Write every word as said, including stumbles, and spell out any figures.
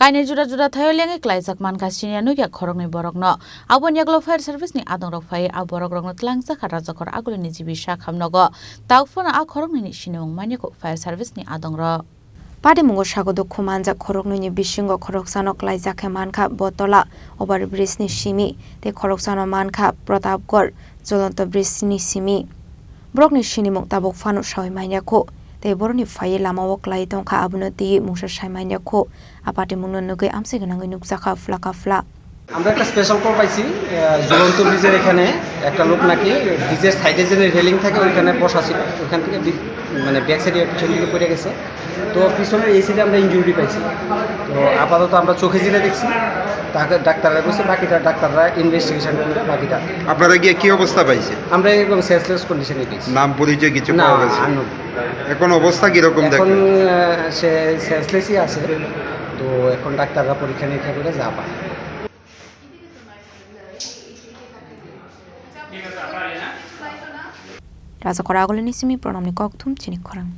Kainwi juda juda thaio lengwi klaijak mankha siniya nukya khoroknwi borokno. Aboni yagulo fire service ni adongrok phaiwi a borokrokno tlangjakha Rajakhor Agulini G B sakham nogo. Tabuk phano a khoroknwini sinimung manya kho fire service ni adongrok. Patimungo sago dukhu manjak khoroknwini bisingo khoroksano klaijak khe mankha Botola over bridge ni simi tei khoroksano mankha Pratapgarh Jolonto bridge ni simi. Borokni sinimung tabuk phano sawi manya kho tei borokni phaiwi lamao klai tongkha, abono twiwi mungsa sai manya kho. A patimungno nugwi amchai gwnangwi nukjakha phlaka phla. আমরা একটা special call পাইছি, আহ, ঝুলন্ত ব্রিজের এখানে একটা লোক নাকি ব্রিজের সাইডে যে রেলিং থাকে ওইখানে বসা ছিল, ওইখান থেকে বি-, মানে ব্যাক সাইডে পিছন দিকে পড়ে গেছে। তো পিছনের এই সাইডে আমরা ইনজুরি পাইছি। তো আপাতত আমরা চোখে যেটা দেখছি, তাকে ডাক্তাররা কইছে, বাকিটা ডাক্তাররা ইনভেস্টিগেশন করে বাকিটা। আপনারা গিয়ে কি অবস্থা পাইছে? আমরা একদম সেন্সলেস কন্ডিশনে পেয়েছি। নাম পরিচয় কিছু না, পাওয়া গেছে? আননোন। এখন অবস্থা কিরকম এখন, দেখলেন? আহ, সে সেন্সলেসই আছে, তো এখন ডাক্তাররা পরীক্ষা নিরীক্ষা করে যা পায়। Rajakhor Agulini simi Pranamni kokthum chini khorang.